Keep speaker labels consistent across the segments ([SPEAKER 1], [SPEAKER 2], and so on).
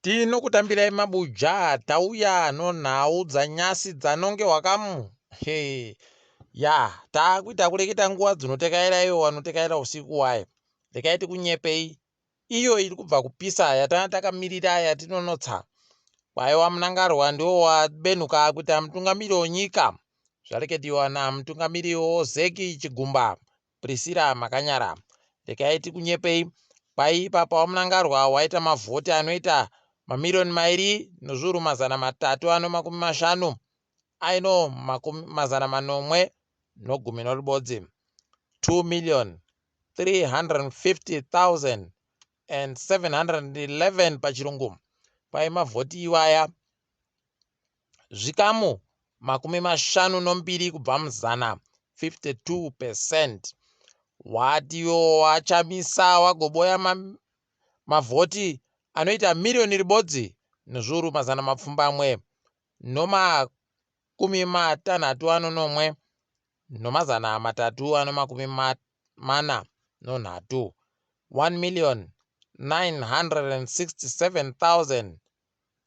[SPEAKER 1] Tinokutambirai mabuja tauya nonhau dzanyasi dzanonge wakamu he ya taakuita kureketa nguva dzinotekaira iwo wanotekaira usiku waye rekai tikunyepei iyo iri kubva kupisa yatanga takamirira yatinonotsa kwaiwa Mnangarwa ndiwo wabenuka kuita mutungamiri wenyika zvareketiwa namutungamiri wozeki Chigumba Priscilla Makanyara. Regai tikunyepei, kwai ipapa waMnangarwa waita mavhoti anoita mamiriyoni mairi nozviuru 300 ano 50 aino makumi 716, 2,350,711 pachirungu. Kwai mavhoti iwaya zvikamu 52 kubva muzana, 52 percent. Watiwo waChamisa wagoboya mavhoti anoita miriyoni ribodzi nezviuru 867 343, 1,967,000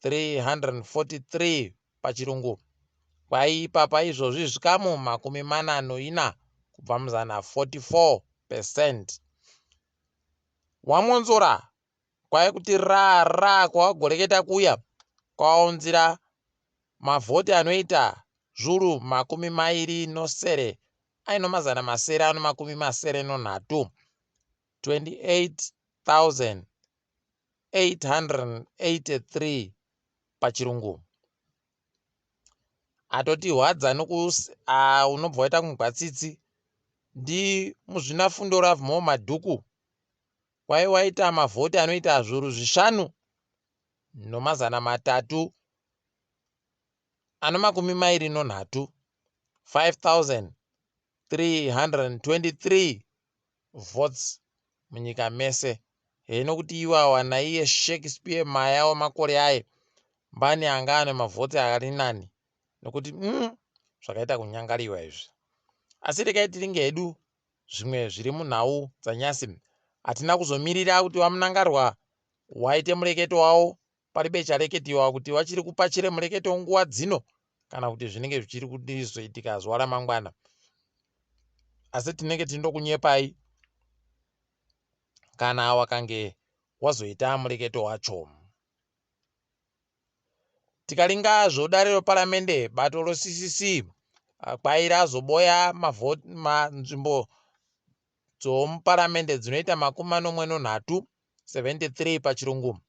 [SPEAKER 1] 343 pachirungu. Kwai ipapa izvozvi zvikamu 44 kubva muzana, 44 percent. Wamwonzora kwai kuti ra ra kwawagoreketa kuya kwawaunzira mavhoti anoita zviuru 27 aino 773, 28,000 883 pachirungu. Atotihwadza nokus ah, unobva waita kunzwa tsitsi ndi muzvinafundo Lovemore Madhuku kwai waita mavhoti anoita zviuru zvishanu nomazana matatu ano 23, 5323 votes munyika mese. Heno kuti iwawa naiye Shakespeare Maya wemakore aye mbani anga ane mavhotsi ari nani nokuti zvakaita kunyangariwa izvi. Asi regai tiringe hedu zvimwe zviri munhau dzanyasi. Hatina kuzomirira kuti vaMnangarwa waite mureketo wawo paribe chareketiwa kuti vachiri kupachire mureketo nguva dzino kana kuti zvinenge zvichiri kuzoitika zuva ramangwana. Asi tinenge tindokunyepai kana wakange wazoita mureketo wacho. Tikaringa zvodare reparamende, bato roCCC kwai razoboya nzvimbo dzomuparamende dzinoita 73, 73 pachirungu.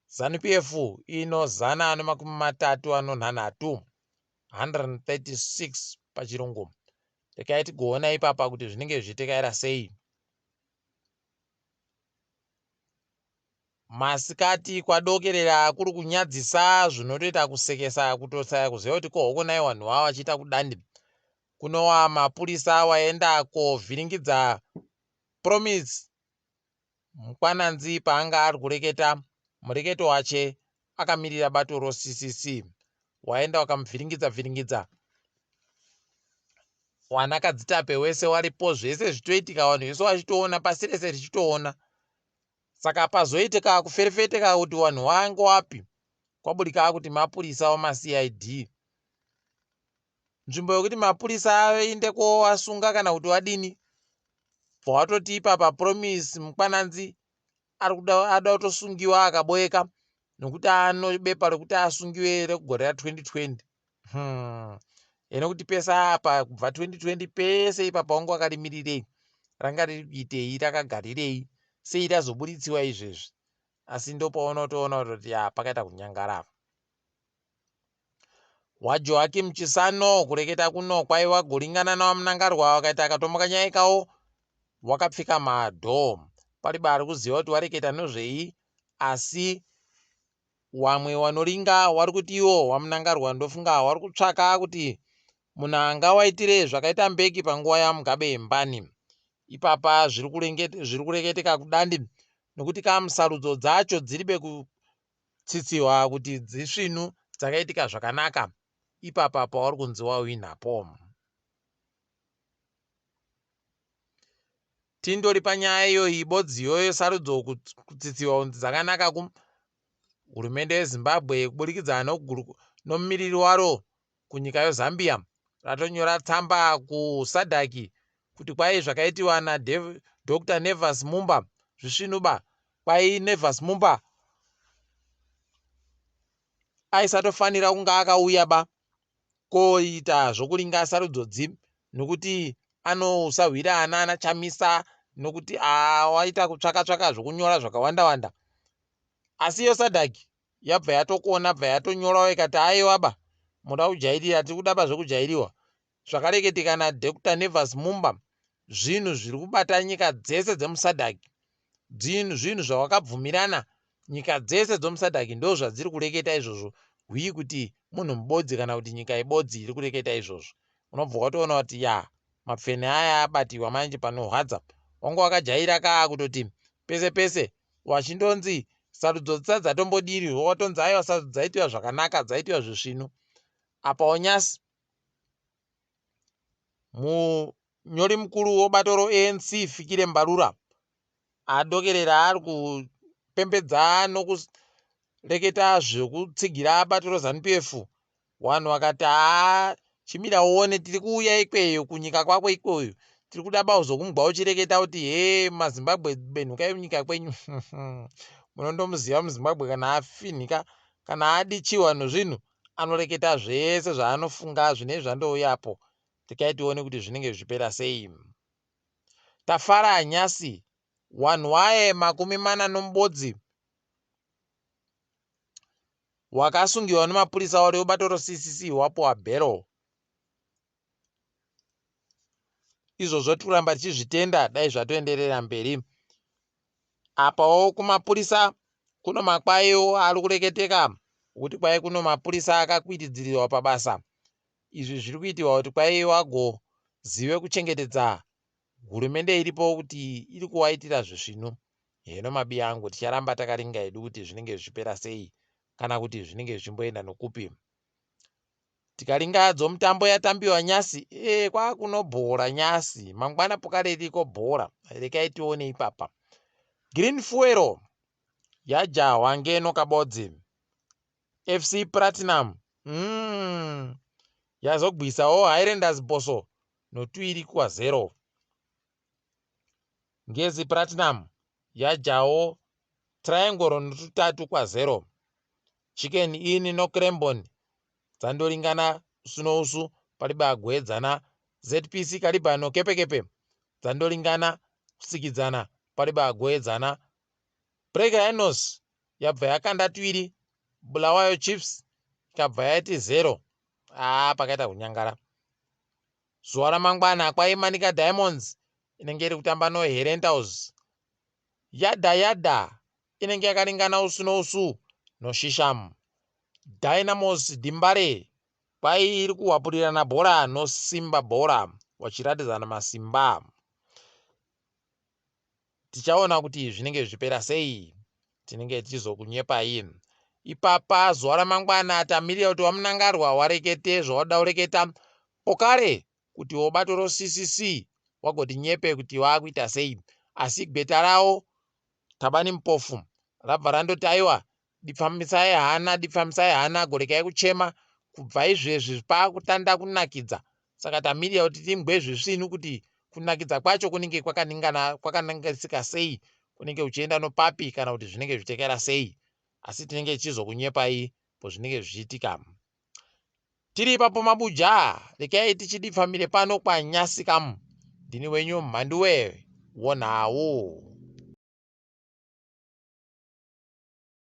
[SPEAKER 1] Zanu PF ino 136, 136 pachirungu. Rekai tigoona ipapa kuti zvinenge zvichitekaira sei. Masikati kwadokerera kuri kunyadzisa zvinotoita kusekesa kutosaya kuziva kuti ko hokonai vanhu vava vachiita kudandi. Kunowa mapurisa waenda kovhiringidza Promise Mkwananzi paanga ari kureketa mureketo wache akamirira bato roCCC. Waenda wakamuvhiringidza vhiringidza wana kadzitape wese waripo zvese zvitoitika vanhu vese vachitoona pasi rese richitoona. Saka pazoitika kuferefeteka kuti vanhu vange wapi kwaburika kuti mapurisa wamaCID. Nzvimbo yekuti mapurisa aende kovasunga kana kuti vadini bva watoti ipapa Promise Mukwananzi ari kuda ada kutosungiwa akaboeka nokuti ano bepa rekuti asungiwe rekugore ra 2020. Ene kuti pese apa kubva 2020 pese ipapa wanga wakarimirirei ranga riri kuitei rakagarirei sei razoburitsiwa izvezvi asi ndopaunotoona kutoti ya pakaita kunyangara apa. WaJoakim Chisano kureketa kuno kwaiva goringana naVaMnangarwa vakaita akatomoka nyaya ikawo wakapfika madhoo. Paribe ari kuziva kuti wareketa nozvei asi wamwe wanoringa wari kuti iwo waMnangarwa ndofunga wari kutsvaka kuti munhu angawaitire zvakaita Mbeki panguva yaMugabe mbani. Ipapa zviri kureketeka kudandi nokuti kamusarudzo dzacho dziribe tsitsiwa kuti dzisvinu dzakaitika zvakanaka ipapa pauri kunzi wawinapo. Tindori panyaya iyoyi bodzi iyoyo sarudzo kutsitsiwa kunzi dzakanaka ku Hurumende yeZimbabwe kuburikidza nomumiriri waro kunyika yeZambia ratonyora tsamba kuSADC kuti kwai zvakaitiwa naDr Nevers Mumba zvisvinuba, kwai Nevers Mumba aisatofanira kunge akauya ba koita zvokuringa sarudzo dzi nokuti anosahwira ana ana Chamisa nokuti awaita kutsvaka tsvaka zvokunyora zvakawanda wanda. Asi iyo SADC yabva yatokona bva yatonyorawo ikati aiwa ba muda kujairira tiri kuda ba zvekujairiwa. Zvakareketeka naDr Nevers Mumba zvinhu zviri kubata nyika dzese dzemuSADC. Dzinhu zvinhu zvawakabvumirana nyika dzese dzomuSADC ndo zvadziri kureketa izvozvo hwii kuti munhu mubodzi kana kuti nyika ibodzi iri kureketa izvozvo. Unobva watoona kuti ya mapfene aya abatiwa manje panorwadza. Wanga wakajaira kaa kutoti pese pese wachindonzi sarudzo dzisati dzatombodiri watonzi aiwa sarudzo dzaitiwa zvakanaka dzaitiwa zvisvinu. Apawo nyasi Munyori mukuru webato reANC Fikile Mbalula adokerera ari kupembedza nokureketa zvekutsigira bato reZanu PF. Vanhu vakati haa chimira uone tiri kuuya ikweyo kunyika kwako ikweyo tiri kuda bauzokungwa uchireketa kuti hee maZimbabwe benhukai kunyika kwenyu. Munondomuziva muZimbabwe kana afinhika kana adichiwa nozvinhu anoreketa zvese zvaanofunga zvinei zvandouya apo tikai tione kuti zvinenge zvichipera sei. Tafara nyasi wanhu waye 40 nomubodzi wakasungiwa nemapurisa wari webato roCCC wapuwa bhero. Izvozvo tiri kuramba tichizvitenda dai zvatoenderera mberi. Apawo kumapurisa kuno makwaiwo ari kureketeka kuti kwai kuno mapurisa akakwiridzirirwa pabasa. Izvi zviri kuitirwa kuti kwai wagozive kuchengetedza hurumende iripo kuti iri kuwaitira zvisvinu. Heno mabiya angu ticharamba takaringa hedu kuti zvinenge zvichipera sei kana kuti zvinenge zvichimboenda nokupi. Tikaringa dzomutambo yatambiwa nyasi ee kwakuno bhora nyasi mangwana pokare ririko bhora rekai tione ipapa. Green Fuel yajahwa ngeno kabodzi. FC Platinum yazogwisawo Highlanders Bosso notuiri kwa zero. Ngezi Platinum yajawo Triangle notutatu kwa zero. Chicken Inn noCranborne dzandoringana usu nousu palibe agoedzana. ZPC Kariba noKepekepe dzandoringana kusikidzana palibe agoedzana. Black Rhinos yabva yakanda tuiri, Bulawayo Chiefs ikabva yaiti zero. Haa pakaita kunyangara. Zuva ramangwana kwaiManica Diamonds inenge iri kutamba noHerentals. Yada Yada inenge yakaringana usu nousu noShisham. Dynamos Dembare kwai iri kuhwapurirana bhora noSimba Bhora vachiratidzana masimba. Tichaona kuti zvinenge zvichipera sei. Tinenge tichizokunyepai. Ipapa zuva ramangwana tamirira kuti waMnangarwa warekete zvawada kureketa pokare kuti wobato roCCC wagoti nyepe kuti wakuita sei. Asi gweta rawo Thabani Mpofu rabva randoti aiwa dipfamisai hana dipfamisai hana gorekai kuchema kubva izvezvi pakutanda kunakidza saka tamirira kuti timbwe zvisvinu kuti kunakidza kwacho kunenge kwakaningana kwakanangisika sei kunenge kuchienda nopapi kana kuti zvinenge zvichitekaira sei asi tinenge tichizokunyepai pozvinenge zvichiitika. Tiri ipapo mabuja rekai tichidipfamire pano kwaNyasikamu ndini wenyu Mhanduwe wonhau.